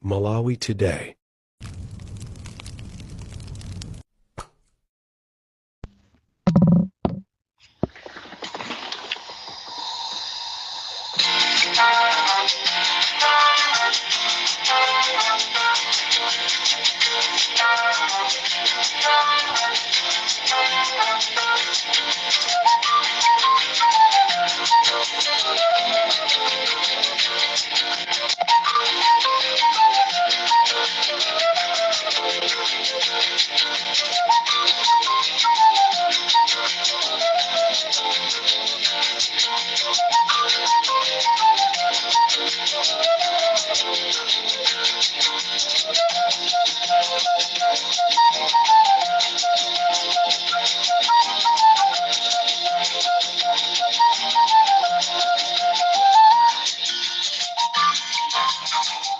Malawi Today.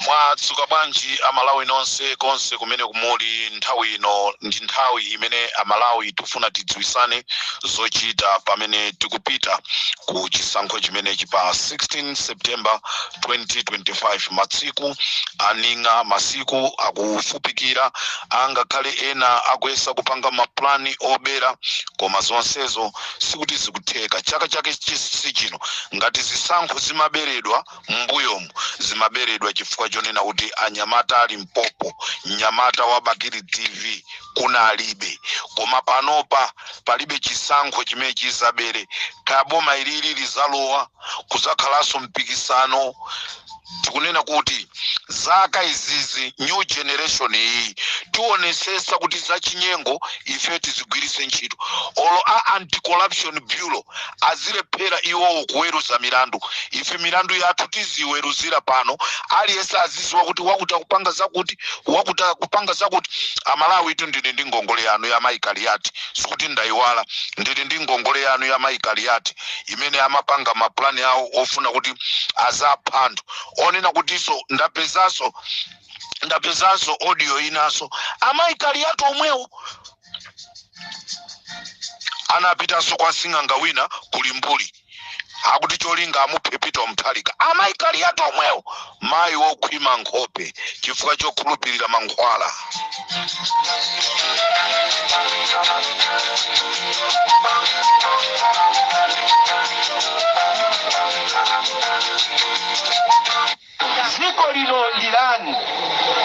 Mwadzuka bwanji Amalawi nonse konse kumene kumuli? Nthawi ino ndi nthawi imene Amalawi tifuna tidziwisane zochita pamene tikupita ku chisankho chimenechi pa 16 September 2025. Matsiku aning'a, masiku akufupikira. Angakhale ena akuyesa kupanga mapulani obera, koma zonsezo sikuti zikutheka. Chaka chake si chino. Ngati zisankho zimaberedwa m'mbuyomu, zimaberedwa chifukwa chonena kuti anyamata a Limpopo, mnyamata wa Bakili TV kunalibe. Koma panopa palibe chisankho chimene chizabere. Kaya boma ilili lizalowa, kuzakhalanso mpikisano. Tikunena kuti zaka izizi, new generation iyi, tionesesa kuti zachinyengo ife tizigwiritse ntchito. Olo a Anti-Corruption Bureau azilephera iwowo kuweruza milandu, ife milandu yathu tiziweruzira pano. Aliyense aziziwa kuti wakuti akupanga zakuti, wakuti akupanga zakuti. Amalawi itu, ndili ndi ngongole yanu ya Mai Kaliati. Sikuti ndayiwala, ndili ndi ngongole yanu ya Mai Kaliati imene amapanga mapulani awo ofuna kuti azapha anthu. Onena kutinso ndapezanso audio inanso, amayi Kaliati omwewo anapitanso kwa sing'anga wina kulimbuli, akuti cholinga amuphe Peter Mutharika. Amayi Kaliati omwewo, mayi wokhwima nkhope chifukwa chokhulupirira mankhwala. Dziko lino ndi lanu,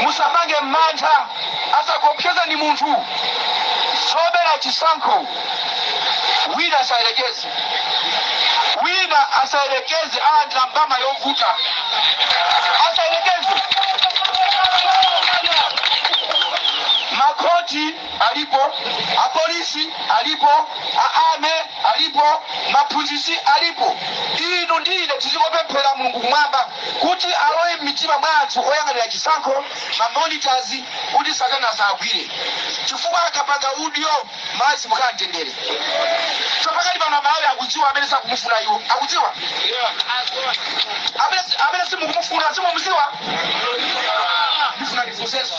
musapange mantha, asakuopsezeni munthu. Zobera chisankho wina asayerekeze, wina asayerekeze, alandira mbama yovuta, asayerekeze. Makhoti alipo, apolisi alipo, a army alipo, maphunzitsi alipo. Inu ndi ine tizingopemphera Mulungu kumwamba kuti alowe m'mitima mwa anthu oyang'anira chisankho, ma monitors, kuti Satana asagwire, chifukwa akapanga udyo Malawi simukhala mtendere. So pakati pano Amalawi akudziwa amene sakumufuna iwo, akudziwa amene simukumufuna, simumuziwa. Ndifuna ndifunsenso,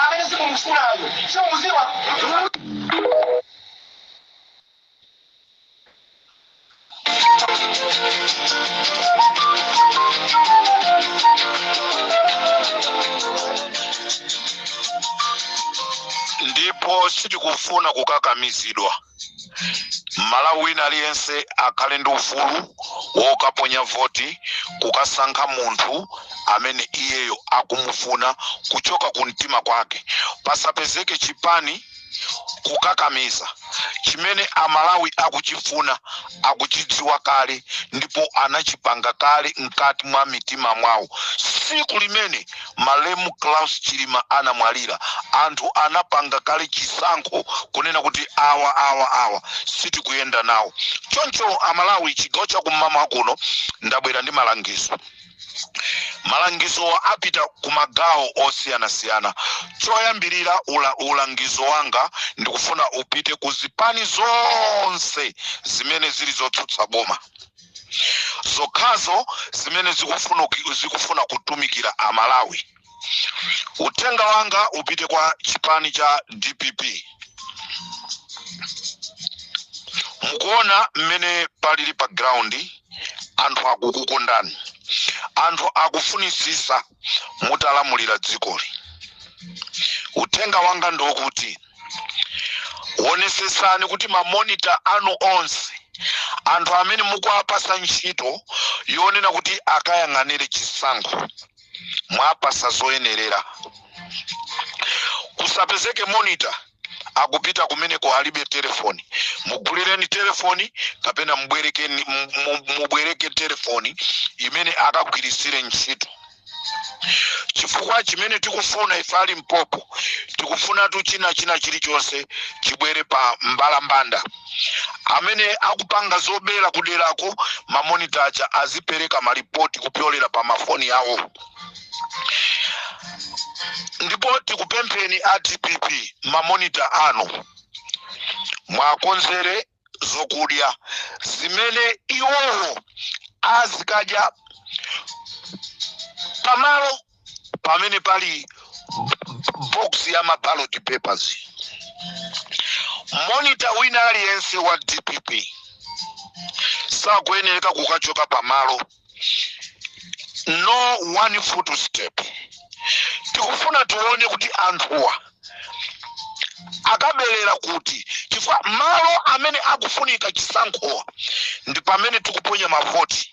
amene simumufunayo simumuziwa? Ndipo sitikufuna kukakamizidwa. Malawi wina aliyense akhale ndi ufulu wokaponya voti, kukasankha munthu amene iyeyo akumufuna kuchoka ku mtima kwake. Pasapezeke chipani kukakamiza. Chimene Amalawi akuchifuna akuchidziwa kale ndipo anachipanga kale mkati mwa mitima mwawo. Siku limene malemu Klaus Chilima anamwalira, anthu anapanga kale chisankho kunena kuti awa, awa, awa sitikuyenda nawo. Choncho Amalawi, chigawo chakummawa kuno ndabwera ndi malangizo. Malangizowa apita ku magawo osiyanasiyana. Choyambirira, ulangizo wanga ndikufuna upite ku zipani zonse zimene zili zotsutsa boma, zokhazo zimene zikufuna kutumikira Amalawi. Uthenga wanga upite kwa chipani cha DPP. Mukuona mmene palili pa ground, anthu akukukondani. Anthu akufunisisa mutalamulira dzikoli. Uthenga wanga ndokuti wonesesani kuti ma monitor anu onse, anthu amene mukuwapasa ntchito yonena kuti akayang'anire chisankho, mwapasa zoyenerera. Kusapezeke monitor akupita kumeneko alibe telefoni. Mugulireni telefoni kapena mubwereke telefoni imene akagwirisire ntchito, chifukwa chimene tikufuna ife a Limpopo, tikufunatu china chilichonse chibwere pa mbalambanda. Amene akupanga zobera kuderako, ma monitor aja azipereka malipoti kupyolera pa mafoni awo. Ndipo tikupempheni a DPP, ma monitor anu mwakonzere zokudya zimene iwowo azikadya pamalo pamene pali box ya ma ballot papers. Monitor wina aliyense wa DPP sakuyenereka kukachoka pamalo, no one foot step. Tikufuna tione kuti anthuwa akabelera kuti, chifukwa malo amene akufunika chisankhowa ndi pamene tikuponya mavoti.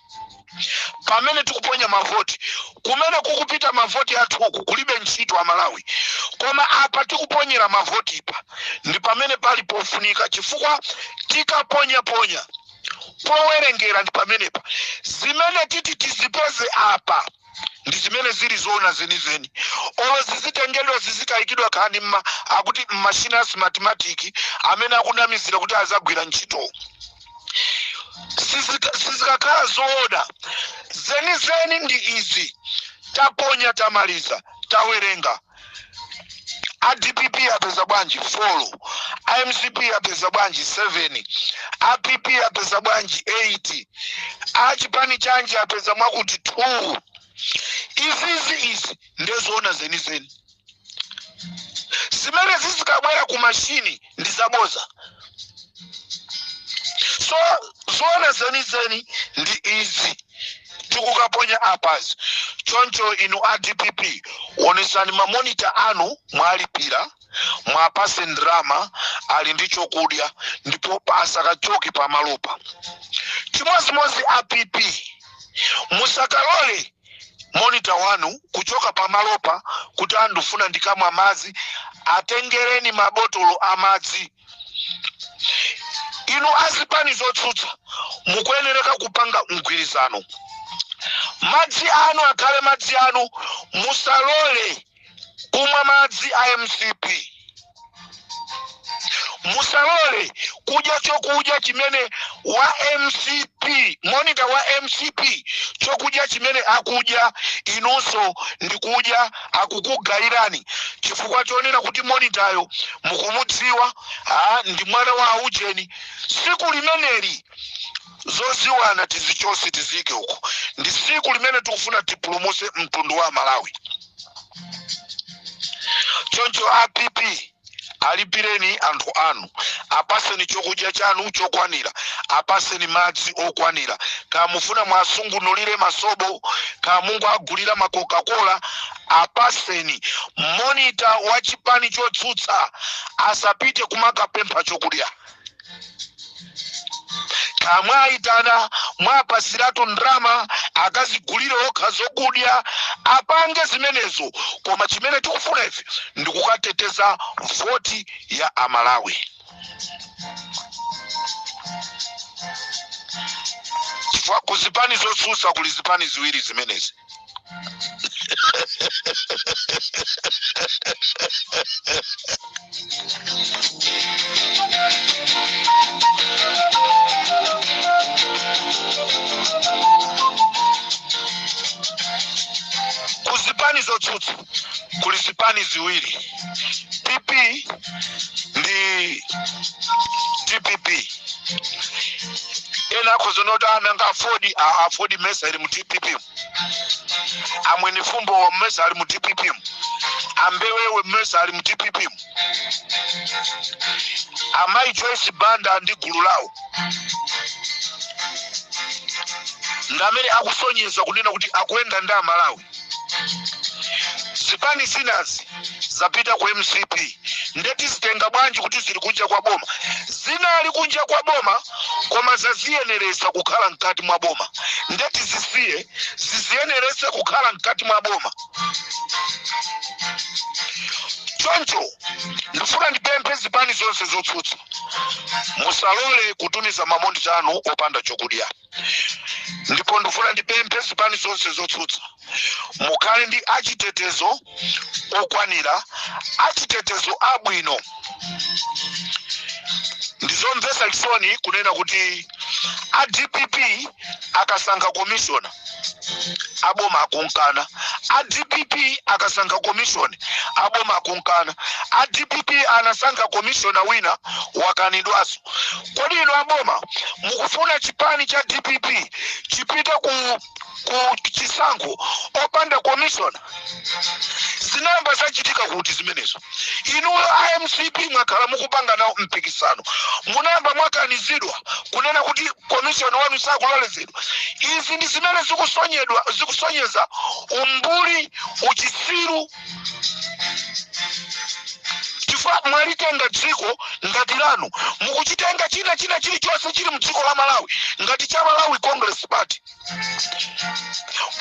Pamene tikuponya mavoti, kumene kukupita mavoti athuku kulibe ntchito Amalawi, koma apa tikuponyera mavoti pa ndi pamene pali pofunika, chifukwa tikaponyaponya powerengera ndi pamenepa. Zimene titi tizipeze apa ndi zimene zili zoona zenizeni. Olo zizitengedwa, zizikayikidwa khani mma akuti mmashina a Smartmatic amene akunamizira kuti azagwira ntchito, sizikakhala zoona zenizeni. Ndi izi taponya, tamaliza, tawerenga. A DPP apeza bwanji? 4. A MCP apeza bwanji? 7. A PP apeza bwanji? 8. A chipani chanji apeza mwakuti? 2. Izizi, izi ndezoona zenizeni. Zimene zizikabwera ku mashini ndi zaboza. So zoona zenizeni ndi izi tikukaponya apazi. Choncho inu a DPP, onesani ma monitor anu mwalipira, mwapase ndrama, ali ndi chokudya, ndipo pasakachoke pamalopa. Chimozimozi a PP, musakalole monitor wanu kuchoka pamalopa kuti andifuna ndikamwa madzi. Atengereni mabotolo amadzi. Inu azipani zotsutsa, mukuyenereka kupanga mgwirizano. Madzi anu akhale madzi anu, musalole kumwa madzi a MCP, musalole kudya chokudya chimene wa MCP, monitor wa MCP, chokudya chimene akudya inunso ndikudya, akukugayirani chifukwa chonena kuti monitor yo mukumudziwa, ndi mwana wa aujeni. Siku limeneli zoziwana tizichose, tizike uko. Ndi siku limene tikufuna tipulumuse mtundu wa Malawi. Choncho a PP, alipireni anthu anu, apaseni chokudya chanu chokwanira, apaseni madzi okwanira. Kamufuna mwasungunulire masobo, kamungu agulira ma Coca-Cola, apaseni. Monitor wa chipani chotsutsa asapite kumakapempha chokudya. Kamwayitana, mwapasiratu ndrama, akazigulire okha zokudya, apange zimenezo. Koma chimene tikufuna ife ndikukateteza voti ya Amalawi, chifukwa kuzipani zotsutsa kuli zipani ziwiri zimenezi. Kuzipani zotsutsa kuli zipani ziwiri, PP ndi DPP. Ena akhozonota ananga AFORD. AFORD mesa ili mu DPP? Amwenifumbo wa mesa ali mu DPP? Ambewewe mesa ali mu DPP? Amayi Joyce Banda ndi gulu lawo Ndi amene akusonyeza kunena kuti akuyenda ndi Amalawi. Zipani zinazi zapita ku MCP, nde tizitenga bwanji kuti zili kunja kwa boma? Zinali kunja kwa boma, koma zaziyeneresa kukhala mkati mwa boma, nde tizisiye ziziyenerese kukhala mkati mwa boma. Choncho ndifuna ndipemphe zipani zonse zotsutsa, musalole kutumiza ma monitor anu opanda chokudya. Ndipo ndifuna ndipemphe zipani zonse zotsutsa, mukhale ndi achitetezo okwanira, achitetezo abwino. Ndizomvetsa chisoni kunena kuti a DPP akasankha commissioner, aboma akunkana. A DPP akasankha commission, aboma akunkana. A DPP anasankha commissioner wina, wakanidwaso. Kodi inu aboma mukufuna chipani cha DPP chipite ku chisankho opanda commissioner? Zinamba zachitika kuti zimenezo? Inuyo a MCP mwakhala mukupanga nawo mpikisano, munamba mwakanizidwa kunena kuti commission wanu sakulolezedwa? Izi ndi zimene zikusonyeza umbuli, uchisiru, chifukwa mwalitenga dziko ngati lanu. Mukuchitenga china chilichonse chili mdziko la Malawi ngati cha Malawi Congress Party.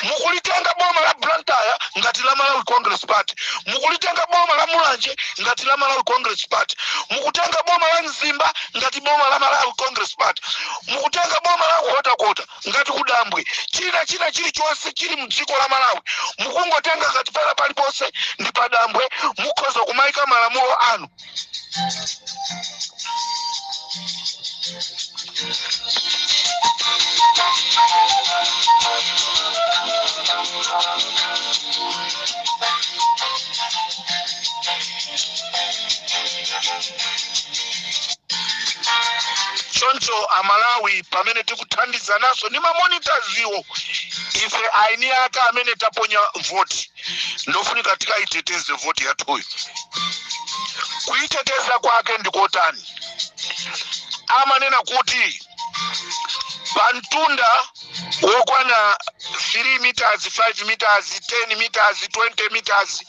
Mukulitenga boma la Blantyre ngati la Malawi Congress Party, mukulitenga boma la Mulanje ngati la Malawi Congress Party, mukutenga boma la Mzimba ngati boma la Malawi Congress Party, mukutenga boma la Nkhotakota ngati kudambwe. China chilichonse chili mdziko la Malawi mukungotenga ngati pena paliponse ndi padambwe, mukhoza kumayika malamulo anu. Choncho Amalawi, pamene tikuthandizananso ndi ma monitors iwo, ife aini ake amene taponya voti, ndofunika tikayiteteze voti yathuyo. Kuyiteteza kwake ndikotani? Amanena kuti pamtunda wokwana 3 meters, 5 meters, 10 meters, 20 meters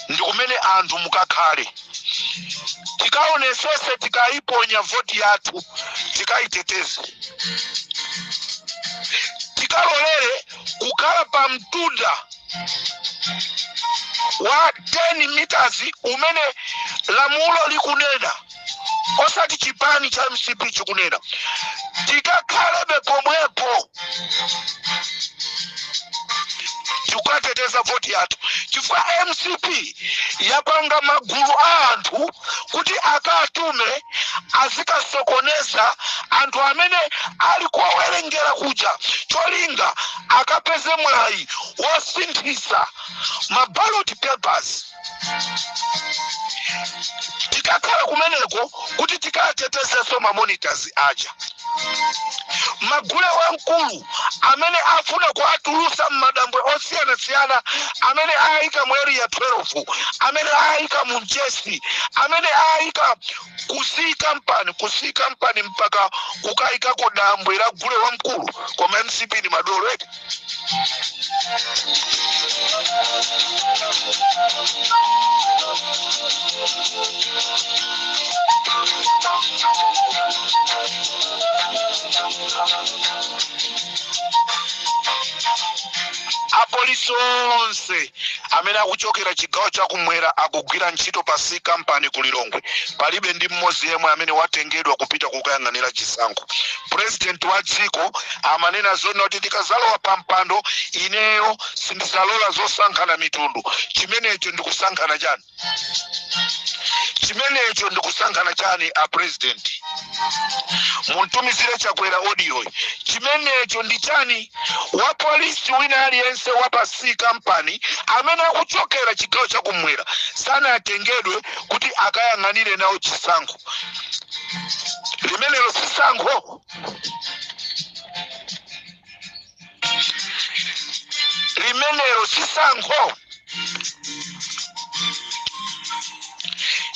ndi kumene anthu mukakhale. Tikaonesese, tikayiponya voti yathu, tikayiteteze, tikalolere kukhala pa mtunda wa 10 meters umene lamulo likunena, osati chipani cha MCP chikunena. Tikakhalebe pomwepo tikukateteza voti yathu, chifukwa MCP yapanga magulu a anthu kuti akatume azikasokoneza anthu amene ali kuwawerengera kuja, cholinga akapeze mwayi wosinthisa ma ballot papers. Tikakhala kumeneko kuti tikatetezenso ma monitors aja. Magule wamkulu amene afuna kuatulusa m'madambwe osiyanasiyana, amene ayika mu Area 12, amene ayika mu Mchesi, amene ayika ku C Company, ku C Company mpaka kukayikako dambwe la gule wamkulu. Koma MCP ni madolo eti? Apolisi onse amene akuchokera chigawo chakumwera akugwira ntchito pa C Company ku Lilongwe. Palibe ndi mmodzi yemwe amene watengedwa kupita kukayang'anira chisankho. President wa dziko amanena zona kuti ndikazalowa pa mpando ineyo sindizalola zosankhana mitundu. Chimenecho ndikusankhana chani? Chimenecho ndikusankhana chani? A president, muntumizire Chakwera audio. Chimenecho ndi chani? Wa polisi wina aliyense wa pa C Company amene akuchokera chigawo chakumwera sanatengedwe kuti akayang'anire nawo chisankho. Limenelo sisankho? Limenelo sisankho?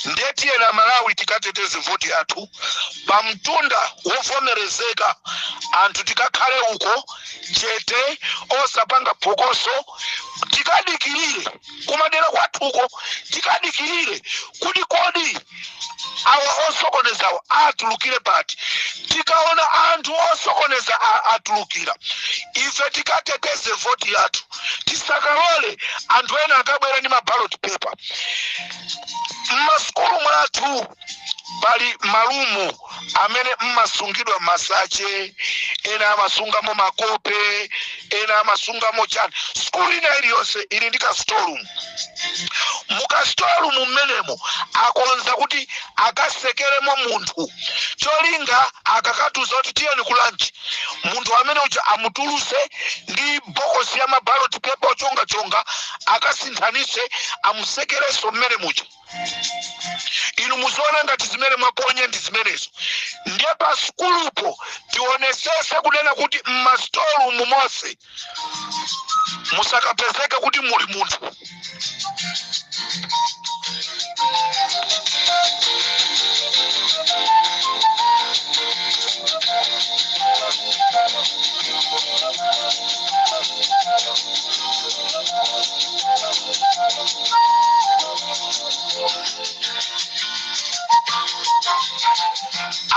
Ndiye tiyena Malawi tikateteze voti yathu pamtunda wovomerezeka. Anthu tikakhale uko chete, osapanga phokoso. Tikadikirire kumadera kwathuko, tikadikirire kuti kodi awa osokonezawo atulukire pati. Tikaona anthu osokoneza atulukira, ife tikateteze voti yathu. Tisakalole anthu ena akabwera ndi ma ballot paper. Mmasukulu mwathu pali ma room amene mmasungidwa masache, ena amasungamo makope, ena amasungamo chani. Sukulu ina iliyonse ili ndi ka storeroom. Muka storeroom mmenemo akonza kuti akasekeremo munthu, cholinga akakatuza kuti tiyeni ku lunch, munthu amene uja amutuluse ndi bokosi ya ma ballot paper ochongachonga, akasinthanise, amusekerenso mmene muja. Inu muziona ngati zimene mwaponya ndi zimenezo. Ndiye pa sukulupo tionesese kunena kuti mma storeroom monse musakapezeke kuti muli munthu.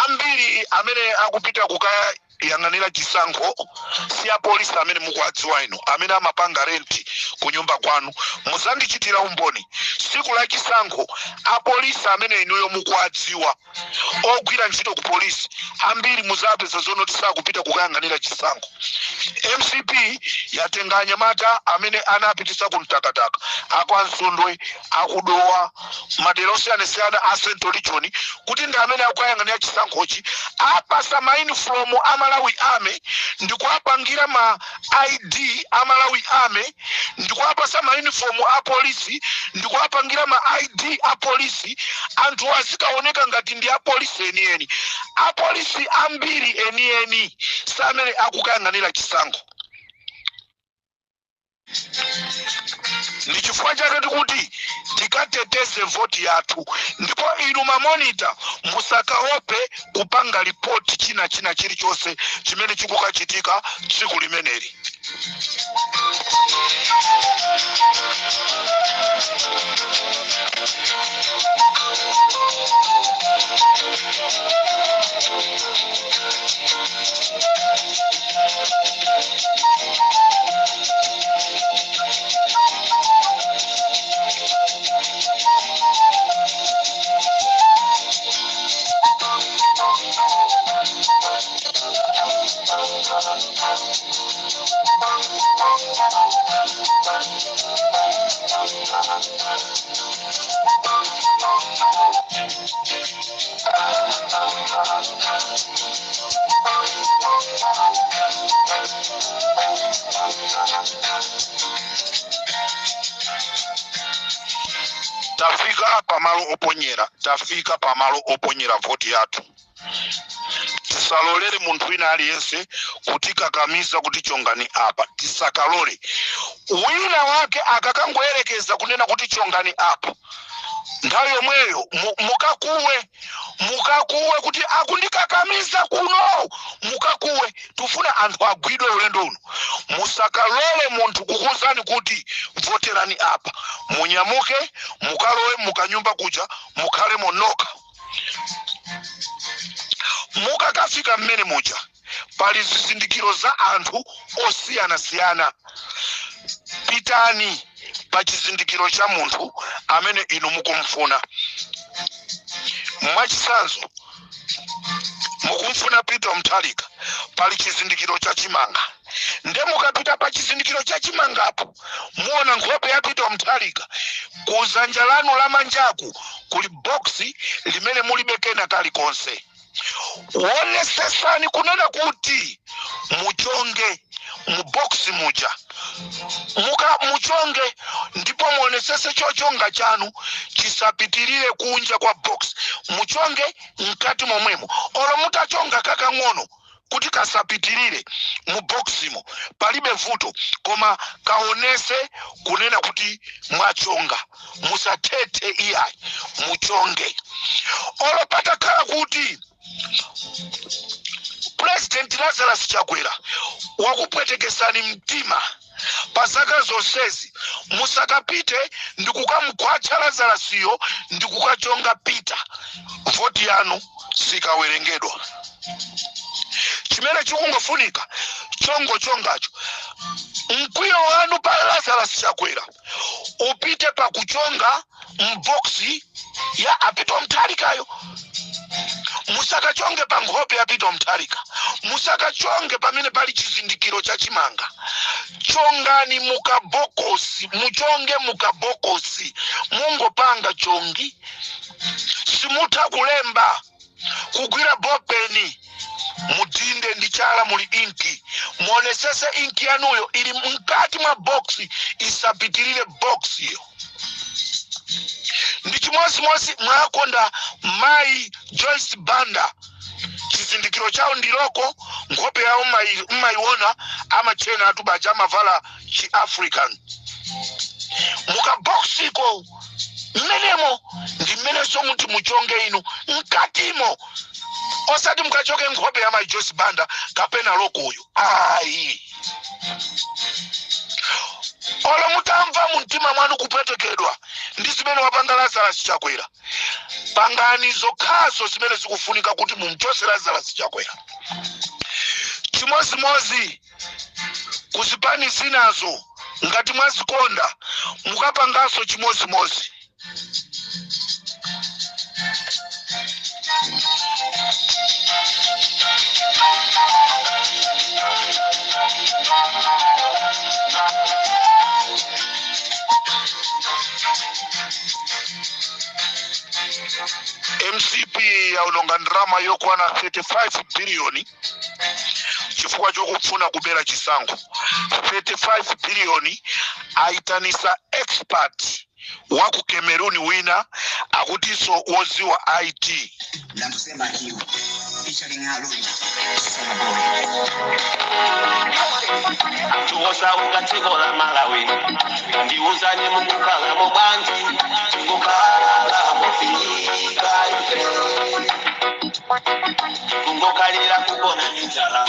Ambiri amene akupita kukayang'anira chisankho si apolisi amene mukuwadziwa inu, amene amapanga rent ku nyumba kwanu. Muzandichitira umboni siku la chisankho, apolisi amene inuyo mukuwadziwa ogwira ntchito ku polisi, ambiri muzapeza zonoti sakupita kukayang'anira chisankho. MCP yatenga anyamata amene anapitisa ku Mtakataka, akwansundwe, akudowa, madera osiyanasiyana a Central Region, kuti ndi amene akukayang'anira chisankhochi. Apasa ma uniform a Malawi Army, ndikuapangira ma ID a Malawi Army, ndikuapasa ma uniform a polisi, ndikuapangira ma ID a polisi. Anthu azikaoneka ngati ndi apolisi enieni. Apolisi ambiri enieni samene akukayang'anira chisankho. Ndi chifukwa chake tikuti tikateteze voti yathu. Ndipo inu ma monitor, musakaope kupanga report china china chilichonse chimene chikukachitika tsiku limeneli. Tafika pamalo oponyera, tafika pamalo oponyera voti yathu. Tisalolere munthu wina aliyense kutikakamiza kuti chongani apa. Tisakalole wina wake akakangoyerekeza kunena kuti chongani apa, nthawi yomweyo mukakuwe, mukakuwe kuti akundikakamiza kuno, mukakuwe. Tufuna anthu agwidwe ulendo uno. Musakalole munthu kukuwuzani kuti voterani apa. Munyamuke, mukalowe mukanyumba kuja, mukhale monoka. Mukakafika mmene muja, pali zizindikiro za anthu osiyanasiyana. Pitani pa chizindikiro cha munthu amene inu mukumfuna. Mwachitsanzo, mukumfuna Peter Mutharika, pali chizindikiro cha chimanga. Nde mukapita pa chizindikiro cha chimangapo, muona nkhope ya Peter Mutharika. Kuzanja lanu lamanjaku kuli boksi limene mulibe kena kalikonse. Wonesesani kunena kuti muchonge mu boksi muja, muka muchonge, ndipo muonesese chochonga chanu chisapitirire kunja kwa box. Muchonge mkati momwemo. Olo mutachonga kakang'ono kuti kasapitirire mu boximo, palibe vuto, koma kaonese kunena kuti mwachonga. Musathethe iyayi, muchonge. Olo patakhala kuti President Lazarus Chakwera wakupwetekesani mtima pa zaka zonsezi, musakapite ndikukamugwatcha Lazarasiyo ndikukachonga Peter. Voti yanu sikawerengedwa. Chimene chikungofunika chongochongacho, mkwiyo wanu pa Lazarus Chakwera upite pakuchonga m'box ya a Peter Mutharikayo. Musakachonge pa nkhope ya Peter Mutharika, musakachonge pamene pali chizindikiro cha chimanga. Chongani mukabokosi, muchonge mukabokosi, mungopanga chongi. Simutha kulemba, kugwira bopeni, mudinde ndi chala muli inki, muonesese inki yanuyo ili mkati mwa box, isapitirire box iyo. Ndi chimozimozi mwakonda mayi Joyce Banda, chizindikiro chawo ndi loko, nkhope yawo mmayiona, amachena atubaja, amavala chi African. Mukaboxiko mmenemo ndi mmenenso muti muchonge inu mkatimo, osati mukachoke nkhope ya mayi Joyce Banda kapena lokoyo, ayi. Olo mutamva mu mtima mwanu kupwetekedwa ndi zimene wapanga Lazarus Chakwera, pangani zokhazo zimene zikufunika kuti mumchose Lazarus Chakwera. Chimozimozi kuzipani zinazo, ngati mwazikonda mukapanganso chimozimozi. MCP yaononga ndalama yokwana 35 biliyoni chifukwa chokufuna kubera chisankho. 35 biliyoni. Aitanisa expert wa ku Cameroon, wina akutinso woziwa IT. Ndandosema Q featuring Alonda Summer Boy. Anthu osauka dziko la Malawi, ndiuzani, mukukhalamo bwanji? Tikukhala mofika ife, tikungokhalira kugona ndi njala.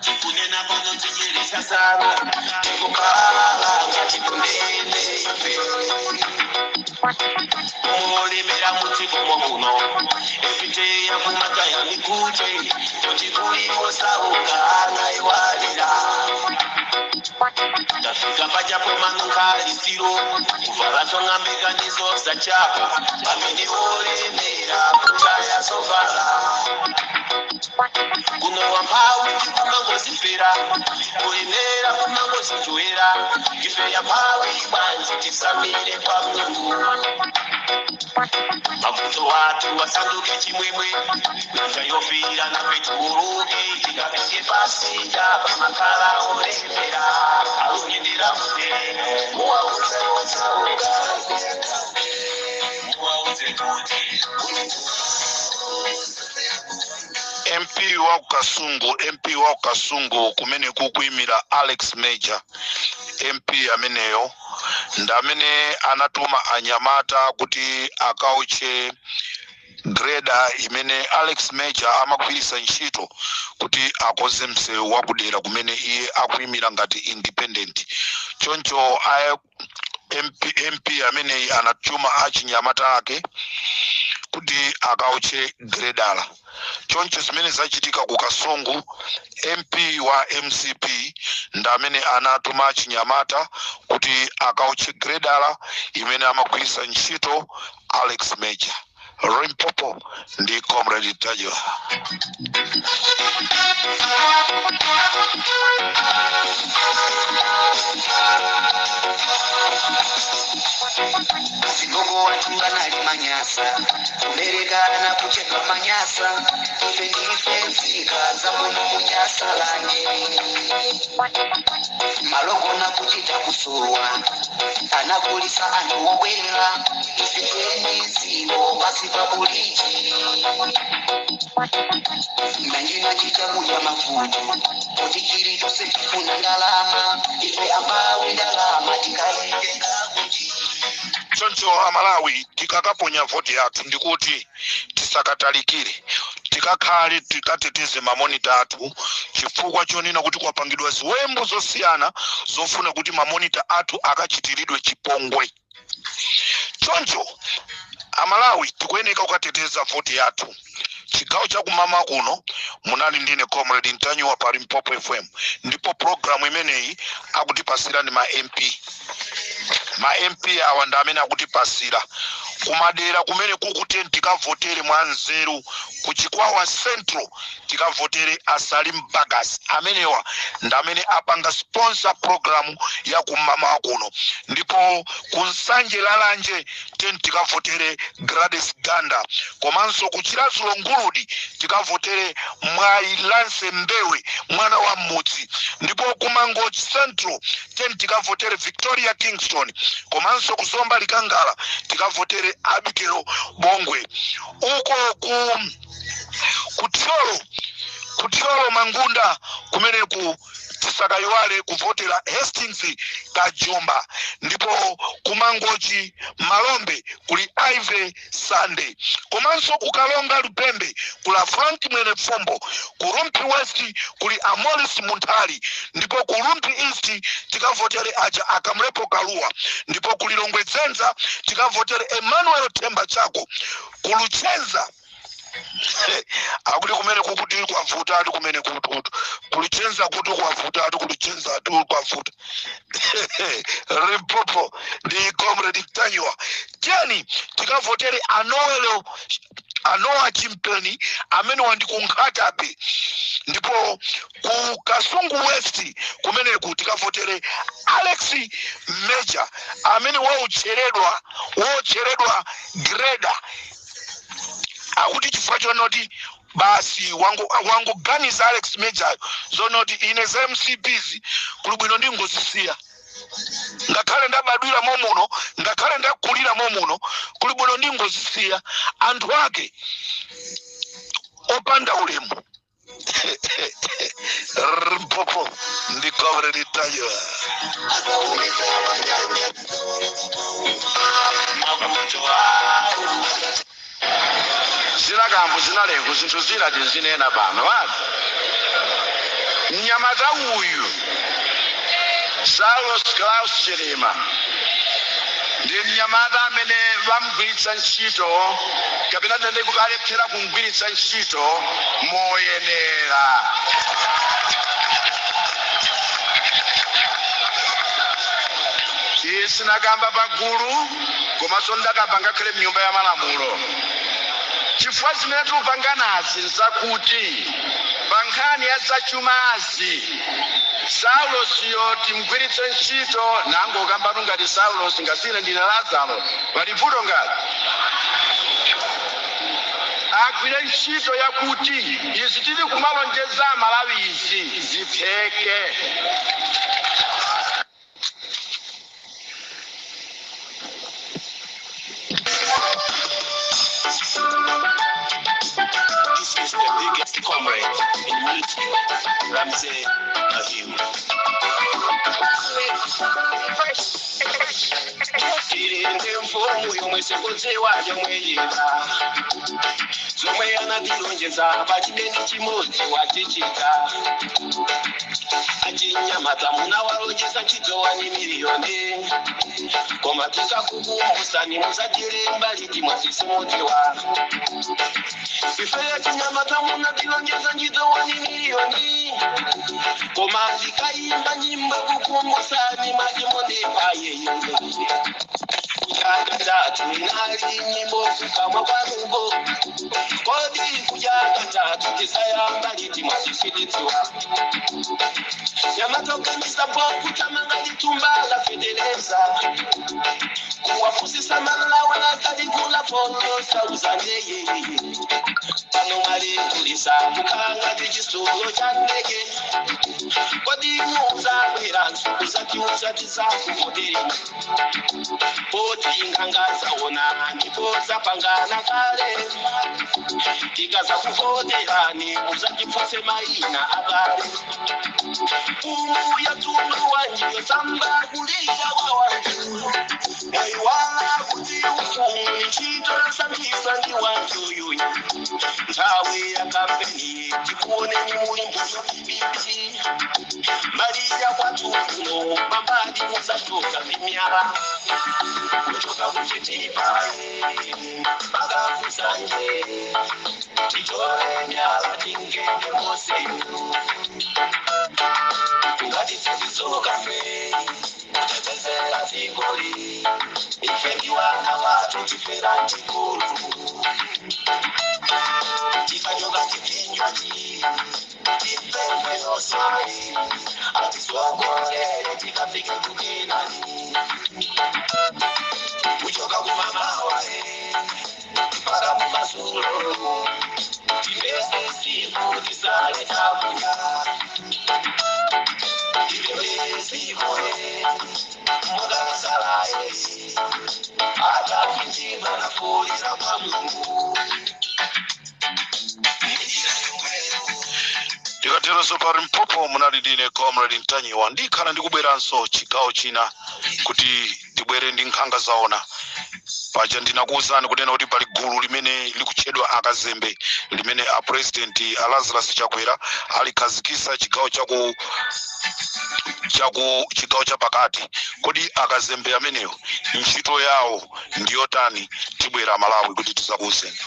Tikunena pano tidyere chasala, tikukhala ngati kundende ife. Muolemera mudziko muno everyday yakumataya mikute kuti kuliwosauka anaiwalira. Tafika pachapo manunkalisiro kuvala tsong'ambekanizo za chapa pamene olemera kutaya zovala. Kuno wamphawi tikumangozifera, kulemera kumangozichwera. Ife yamphawi bwanji tisamire kwa Mulungu, mavuto watu wasanduke chimwemwe, nyanja yofira nafe tiuluke, tikafike pasija pamakhala olemera. Aluyendera mute muwauze osauka, muwauze kuti MP wa kuKasungu, MP wa kuKasungu kumene kukuyimira Alex Major, MP ameneyo ndi amene anatuma anyamata kuti akauche grader imene Alex Major amagwiritsa ntchito kuti akonze msewu wakudera kumene iye akuyimira ngati independent. Choncho a MP, MP ameneyi anatuma achinyamata ake kuti akauche grader. Choncho zimene zachitika ku Kasungu, MP wa MCP ndi amene anatuma achinyamata kuti akauche grader imene amagwiritsa ntchito Alex Major. Limpopo ndi Comrade Tajwa. Zigogo watu analima nyasa, kuberekana kuchedwa manyasa. Ife ndife nzika za muno munyasalani. Malogona kuchita kusowa, anakulisa anthu wobwera. Ife teniziwo pasi pa buliji nanjina chichakuja mavuto kuti chilichonse chifuna ndalama. Ife ambawe ndalama tikaitenga kuti? Choncho Amalawi, tikakaponya voti yathu ndikuti tisakatalikire. Tikakhale tikateteze ma monitor athu, chifukwa chonena kuti kwapangidwa ziwembu zosiyana zofuna kuti ma monitor athu akachitiridwe chipongwe. Choncho Amalawi, tikuyeneka kukateteza voti yathu. Chigawo chakumama kuno, munali ndine Comrade Ntanyiwa pa Limpopo FM, ndipo programu imeneyi akutipasira ndi ma MP. Ma MP awa ndi amene akutipasira kumadera kumene kukuti tikavotere mwa nzeru. Ku Chikwawa Central tikavotere a Salim Bagas. Amenewa ndi amene apanga sponsor program ya kumama kuno. Ndipo ku Nsanje Lalanje ten tikavotere Gladys Ganda, komanso ku Chiradzulu Nguludi tikavotere Mwayi Lance Mbewe, mwana wa mmudzi. Ndipo ku Mangochi Central ten tikavotere Victoria Kingston, komanso ku Zomba Likangala tikavotere Abigail Bongwe. Uko ku kuThyolo Mangunda kumeneku tisakayiwale kuvotera Hastings Kajomba. Ndipo kuMangochi Malombe kuli Ive Sunday, komanso kuKalonga Lupembe kula Frank Mwene Fumbo, ku Rumphi West kuli Amoris Munthali, ndipo ku Rumphi East tikavotere aja Akamlepo Kaluwa, ndipo ku Lilongwe Dzenza tikavotere Emmanuel Themba Chako. Ku Luchenza akuti kumene kukuti kwavuta ati kumene kuti kuLuchenza kuti kwavuta ati kuLuchenza ati kwavuta. Limpopo ndi Comrade Ntanyiwa. Tiyeni tikavotere Anoelo Anoa Chimpeni amene wandi ku Nkhata Bay. Ndipo ku Kasungu West kumeneku tikavotere Alex Major amene wotcheredwa greda, akuti chifukwa chonoti basi wangoganiza Alex Major zonoti ine za MCPs kuli bwino ndingozisiya, ngakhale ndabadwira momuno, ngakhale ndakulira momuno, kuli bwino ndingozisiya, anthu ake opanda ulemu. Limpopo ndi Comrade Ntanyiwa. Akaumiza wanyanya makutu awo. Zinakambo zinalengo zinthu zina tizinena pano wati mnyamata uyu Saulos Klaus Chilima ndi mnyamata amene vamugwiritsa ntchito, kapena tende kuti alephera kumugwiritsa ntchito moyenera. Iye sinakamba pagulu, komanso ndakamba ngakhale mnyumba ya malamulo, chifukwa zimene tikupanganazi nzakuti pa nkhani ya zachumazi Saulosiyo timugwiritse ntchito. Nangokambatu ngati Saulos, ngasine ndine Lazaro, pali vuto ngati agwire ntchito yakuti izi tili kumalonjeza Amalawi izi zitheke. This is the biggest comrade in music, Ramsey Mahim. Tiri ndi mfumu yomwe sikudziwa yomwe yida, zomwe anatilonjeza pachideni chimodzi wachichita. Achinyamata munawalonjeza ntchito 1 million, koma tikakukumbusani musatilemba liti mwasisimudziwa. Ife achinyamata munatilonjeza ntchito 1 million, koma ndikaimba nyimbo kukumbusani mwati mundipa yeye. Kuchaka tatu inali nyimbo kukamwa kwanuko, kodi kuchaka tatu tisayamba liti mwasisididziwa? Yamatokanisa pokutamanga litumba la feteleza kuwafusisa malawa nakalikula polo sauzandeye. Pano mwalikulisa mukanga tichisulo cha ndege, kodi muzabweranso kuzatiuza tizakuvotereni poti nganga zaona ndipo zapangana kale? Tikaza kuvoterani muzatipfuse maina abale umu yatundu wanjiyo samba kulira kwa wantu mwaiwala kuti ufumu ni ntchito yosankhidwa. Manyasa ndi wantuyuyu. Nthawi ya kampeni tikuoneni muli mbuyo bibibi. Mbali ya kwathu kuno mambali muzachoka mimyala. Kuchoka kuchitipa mpaka kusanje. Tichore myala tingende mose. Ngati tizizoka fe kutetezera dzikoli. Ife ndi wana wathu tifera mchikulu. Tikachoka chipinjwachi tipembe yosai atisongolere tikafike kukenani. Kuchoka kumamawa mpaka mumasulo tipese siku tisale takuya. Tipese siku mukasalaye atafinjima nafuulira kwa Mulungu. Tikateronso pa Limpopo munali ndine Comrade Ntanyiwa. Ndikhala ndikubweranso chigawo china kuti ndibwere ndi nkhanga zaona. Paja ndinakuwuzani kunena kuti pali gulu limene likutchedwa akazembe limene a President a Lazarus Chakwera alikhazikisa chigawo chaku chigawo chapakati. Kodi akazembe amenewo ntchito yawo ndiyotani? Tibwera Malawi kuti tizakuwuzeni.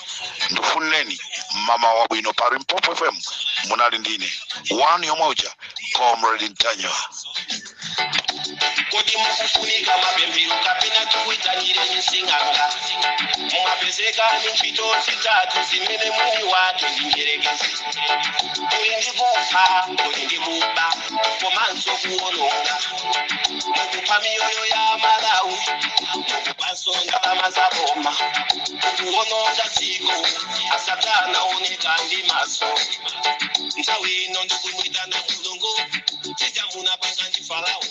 Ndifunireni mama wabwino. Pa Limpopo FM munali ndine wanu yomwe uja, Comrade Ntanyiwa. Kodi mukufunika mapemphero kapena tikuitanire mising'anga? Mumapezeka ni ntchito zitatu zimene mwini wake ndi njerekezi. Kuli ndi kupha, kuli ndi kuba, komanso kuwononga. Mukupha miyoyo ya Malawi, mukubanso ndalama za boma, mukuwononga dziko. Asatana oneka ndi maso. Nthawi ino ndikumwitana Mulungu, tija munapanga ndi Farao.